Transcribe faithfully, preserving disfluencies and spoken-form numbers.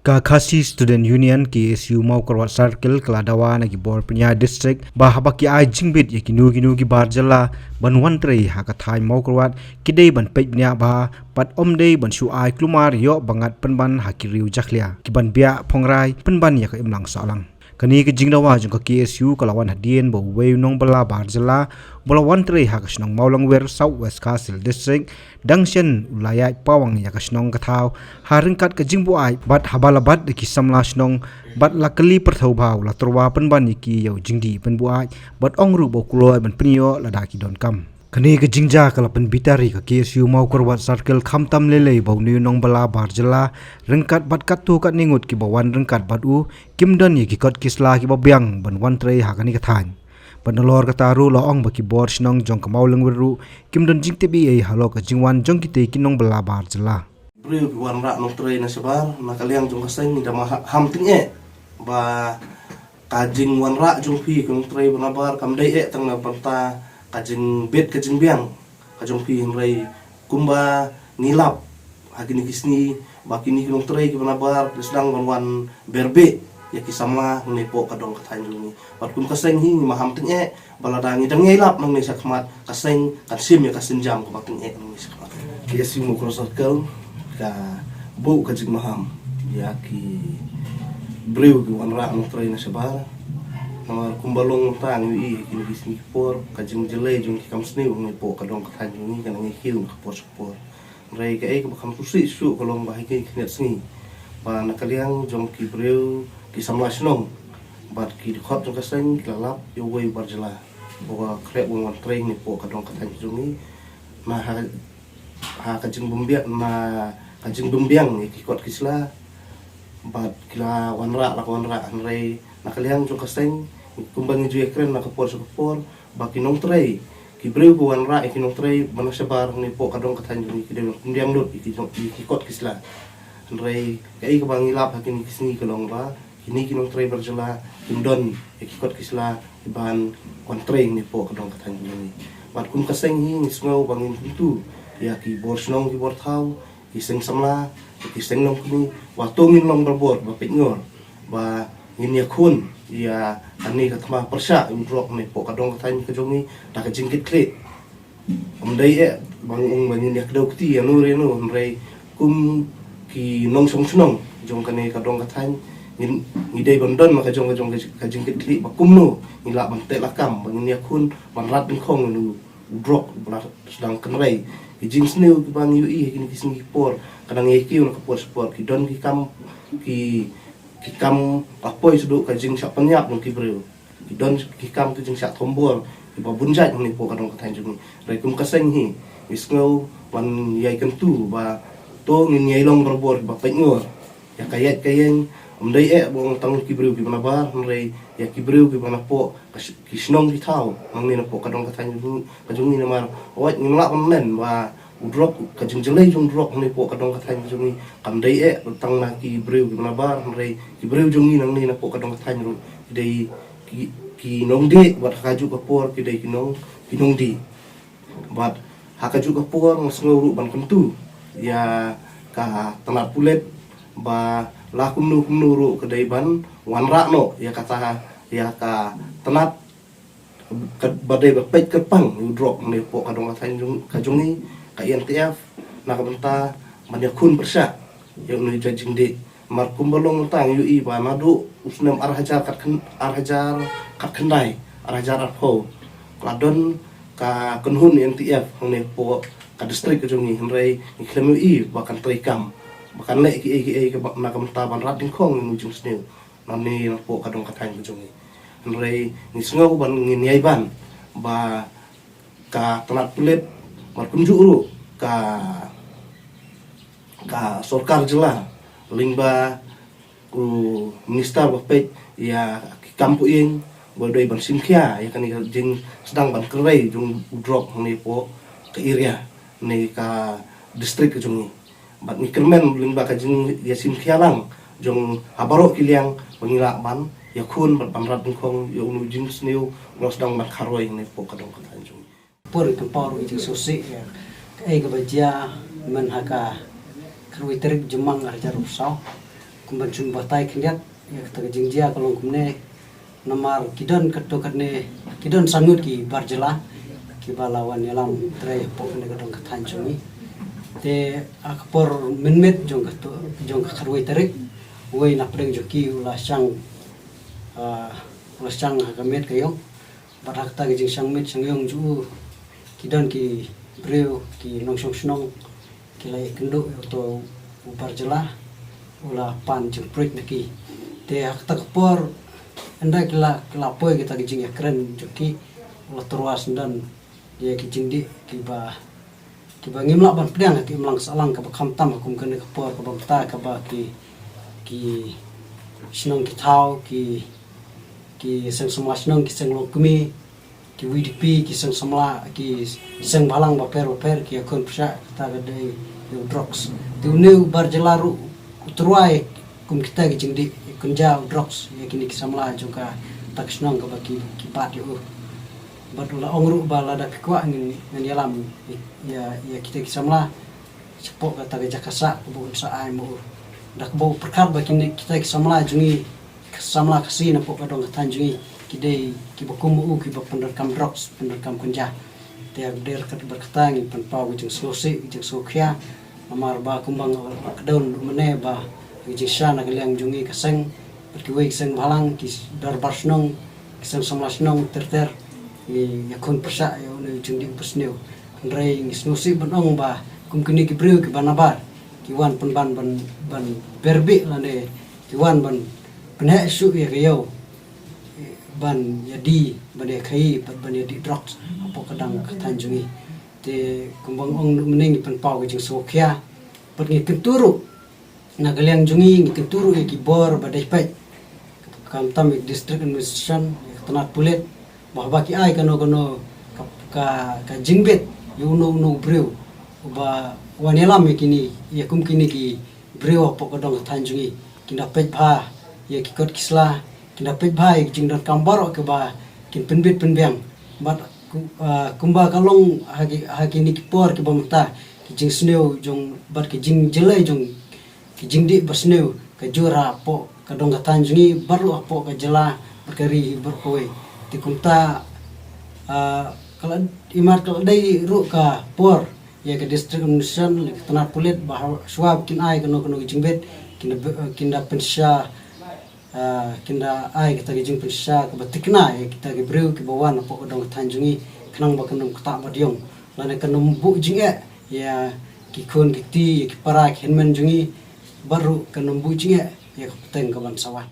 Ka Khasi Student Union, K S U, Mawkyrwat Circle ka la dawa na ki bor pynïaid district ba haba ki ai jingbit ïa kino kino ki bar jylla ban wan trei ha ka thaiñ Mawkyrwat, ki dei ban peit bniah bha bad ym dei ban shu ai kulmar ïoh ba ngat pynban ha ki riew jakhlia, ki ban biah phongrai pynban ïa ka imlang sahlang. Kane ka jingdawa jong ka K S U ka la wan hadien ba uwei u nongbylla bar jylla ba la wan trei ha ka shnong Mawlangwir, South West Khasi Hills District, dang shen u la ïaid pawang ïa ka shnong ka thaw ha ryngkat ka jingbuaid bad haba la bat da ki samla shnong bad la kylli pyrthew bha, u la tyrwa pynban ïa ki ïa u jingdih pynbuaid bad ong ruh ba u kloi ban pynïoh lada ki donkam. Kane ka jingjia ka la pynbitar ïa ka K S U Mawkyrwat Circle khamtam lei lei ba une u nongbylla bar jylla ryngkat bad katto katne ngut kiba wan ryngkat bad u kim don ïa ki kot ki sla kiba biang ban wan trei ha kane ka thaiñ. Bad nalor kata ruh la ong ba ki bor shnong jong ka Mawlangwir ruh kim don jingtip ei ei halor ka jingwan jong kitei ki nongbylla bar jylla. Briew ki wanrah nongtrei na shabar na ka liang jong ka seng, ngi da maham tyngeh ba ka jingwanrah jong phi ki nongtrei ba nabar kam dei eh tang na bynta ka jingbit ka jingbiang ka jong phi, hynrei kumba ngi lap ha kine ki sngi ba kine ki nongtrei kiba nabar ki sdang ban wan berbeh ïa ki samla hangne hapoh ka dong ka thaiñ jong ngi. Bad kum ka seng hi ngi maham tyngeh ba lada ngi dang ïai lap nangne shakhmat, ka seng kan shim ïa ka sienjam kaba tyngeh nangne shakhmat. K S U Mawkyrwat Circle ka buh ka jingmaham ïa ki briew ki wanrah nongtrei na shabar. Namar kumba long mynta ngi ïohi ha kine ki sngi ki por, ka jingjyllei jong ki kam sniew hangne hapoh ka dong ka thaiñ jong ngi ka nang ïakhiew na ka por sha ka por. Hynrei kaei kaba kham sngewsih shuh ka long ba ha kine ki khyndiat sngi ba na ka liang jong ki briew ki samla shnong bad ki dkhot jong ka seng ki la lap ïa uwei u bar jylla ba u khreh ban wan trei hangne hapoh ka dong ka thaiñ jong ngi na ha, ha ka jingbymbiang, na ka jingbymbiang ïa ki kot ki sla. Bad ki la wanrah, la ka wanrah, hynrei na ka liang jong ka seng kumba ngi ju ïakren na ka por sha ka por ba ki nongtrei, ki briew ki wanrah ïa ki nongtrei ba na shabar hangne hapoh ka dong ka thaiñ jong ngi ki dei ban pynbiang lut ïa ki jong, ïa ki kot ki sla. Hynrei kaei kaba ngi lap ha kine ki sngi ka long ba kine ki nongtrei bar jylla kim don ïa ki kot ki sla ki ban wan trei hangne hapoh ka dong ka thaiñ jong ngi. Bad kum ka seng hi ngi sngew ba ngin kyntu ïa ki bor shnong ki bor thaw, ki seng samla, ki seng nongkynnoh, ba to ngin long barabor ba peit ngor ba ngin ïakhun ïa kane ka thma pyrshah u drok hangne hapoh ka dong ka thaiñ ka jong ngi da ka jingkitkhlieh. Ym dei eh ba ngin ong ba ngin ïa kdew kti ïa no re no, hynrei kum ki nongshong shnong jong kane ka dong ka thaiñ ngi, ngi dei ban don ma ka jong ka jong ka jingkitkhlieh ba kumno ngi lah ban teh lakam ba ngin ïakhun ban rat dyngkhong ïa u drok ba la sdang kynrei. Ki jingsniew kiba ngi ïohi ha kine ki sngi ki por ka nang ïakhiew na ka por sha ka por, ki don ki kam, ki, ki kam ba poi shaduh ka jingshah pynïap jong ki briew. Ki don ki kam ki jingshah thombor kiba bun jait hangne hapoh ka dong ka thaiñ jong ngi. Hynrei kum ka seng hi ngi sngew ban ïai kyntu ba to ngin ïai long barabor kiba peit ngor ïa ka ïaid ka ïeng, ym dei eh ba ong tang ki briew kiba nabar, hynrei ïa ki briew kiba napoh ka sh-, ki shnong ki thaw nangne napoh ka dong ka thaiñ jong ngi, ka jong ngi. Namar wat ngim lah ban len ba u drok, ka jingjyllei jong u drok hangne hapoh ka dong ka thaiñ ka jong ngi kam dei eh tang na ki briew kiba nabar, hynrei ki briew jong ngi nangne napoh ka dong ka thaiñ ruh ki dei ki, ki nongdih, bad ha kajuh ka por ki dei ki nong, ki nongdih. Bad ha kajuh ka por nga sngew ruh ban kyntu ïa ka tnat pulit ba la kumno kumno ruh ka dei ban wanrah noh ïa kata, ïa ka tnat ka, ba dei ba peit kyrpang ïa u drok hangne hapoh ka dong ka thaiñ jong, ka jong ngi, ka E N T F, na ka bynta ban ïakhun pyrshah ïa une u jait jingdih. Namar kumba long mynta ngi ïohi ba naduh u snem ar hajar khat khyn-, ar hajar khat khyndai, ar hajar arphew, ka la don ka kynhun E N T F hangne hapoh ka district ka jong ngi, hynrei ngi khlem ïohi ba kan trei kam, ba kan leh kiei kiei kaba na ka bynta ban rat dyngkhong ïa une u jingsniew nangne napoh ka dong ka thaiñ ka jong ngi. Hynrei ngi sngew ba ngin ïai ban ba ka tnat pulit, bad kumjuh ruh ka, ka sorkar jylla, lyngba u minister ba peit ïa ki kam pyrshah, ba dei ban shim khia ïa kane ka jingsdang ban kynrei jong u drok hangne hapoh ka area, ne ka district ka jong ngi. Bad ngi kyrmen lyngba ka jingïashim khia lang jong ha baroh ki liang ba ngin lah ban ïakhun bad ban rat dyngkhong ïa une u jingsniew ba la sdang ban kharoi hangne hapoh ka dong ka thaiñ jong ngi. Por i pynpaw ruh i jingsngewsih ïa kaei kaba jia mynha ka khatwei tarik Jymmang ar hajar arphew saw. Kumban shun batai khyndiat ïa kata ka jingjia ka long kumne. Namar ki don katto katne, ki don san ngut ki bar jylla kiba la wan ïalam trei hapoh kane ka dong ka thaiñ jong ngi. Te ha ka por mynmiet jong ka to, jong ka khatwei tarik, uwei na pdeng jong ki u la shang, ah, u la shang ha ka miet ka ïong. Bad ha kata ka jingshang miet shang ïong jong u, ki don ki briew, ki nongshong shnong, ki la ïakynduh ïa uto u bar jylla, u la pan jingpruid na ki. Te ha kata ka por, ynda ki la, ki la poi kata ka jingïakren jong ki, u la tyrwa syndon ïa ki jingdih kiba, kiba ngim lah ban pdiang ha ka imlang sahlang, kaba khamtam ha kum kane ka por kaba mynta, kaba ki, ki shnong ki thaw, ki, ki seng samla shnong, ki seng longkmie, ki V D P, ki seng samla, ki seng bhalang bapher bapher, ki ïakhun pyrshah kata ka dei ïa u drugs. Te une u bar jylla ruh u tyrwa ïa kum kita ki jingdih, ïa kynja u drugs ïa kine ki samla jong kata ka shnong kaba ki, ki bat ïa u. Bad u la ong ruh ba lada phi kwah ngan, ngan ïalam ïa, ïa kita ki samla shapoh kata ka jaka sah kaba un sa ai ma u. Da kaba u pyrkhat ba kine kita ki samla jong ngi, samla Khasi napoh ka dong ka thaiñ jong ngi, ki dei kiba kum ma u, kiba pyndonkam drugs, pyndonkam kynja. Te ha ka dei ryngkat bad kata ngi pynpaw ka jingsngewsih, ka jingsngewkhia. Namar ba kumba nga la kdew mynne ba ka jingshisha na ka liang jong ngi ka seng, bad kiwei ki seng bhalang, ki dorbar shnong, ki seng samla shnong ter ter, ngi ïakhun pyrshah ïa une u jingdih basniew. Hynrei ngi sngewsih ban ong ba kum kine ki briew kiba nabar, ki wan pynban ban, ban berbeh lane ki wan ban pynheh shuh ïa ka ïew ban ïadie, ban ïakhaïi bad ban ïadie drugs hapoh ka dong ka thaiñ jong ngi. Te kumba nga ong mynne, ngi pynpaw ka jingsngewkhia bad ngi kyntu ruh na ka liang jong ngi, ngi kyntu ruh ïa ki bor ba dei peit, khamtam ïa ka District Administration, ïa ka tnat pulit, ba haba ki ai kano kano ka, ka, ka jingbit ïa uno uno u briew uba wan ïalam ïa kine, ïa kum kine ki briew hapoh ka dong ka thaiñ jong ngi, kin da peit bha ïa ki kot ki sla, kin da peit bha ïa ki jingdonkam baroh kiba kin pynbit pynbiang. Bad ku-, ah, kumba ka long ha ki, ha kine ki por kiba mynta, ki jingsniew jong, bad ki jingjyllei jong ki jingdih basniew ka jur hapoh ka dong ka thaiñ jong ngi, bad ruh hapoh ka jylla bad ka ri baroh kawei. Te kumta, ah, ka la, imat ka la dei ruh ka por ïa ka District Administration, ïa ka tnat pulit, ba ha, shuwa ba kin ai kano kano ka jingbit, kin da, kin da pynshisha, ah, kin da ai kata ka jingpynshisha kaba thikna ïa kita ki briew kiba wan hapoh ka dong ka thaiñ jong ngi, khnang ba kan ym ktah bad ïong, lane kan ym buh jingeh ïa ki khun ki kti, ïa ki para ki hynmen jong ngi, bad ruh kan ym buh jingeh ïa ka pateng ka ban sa wan.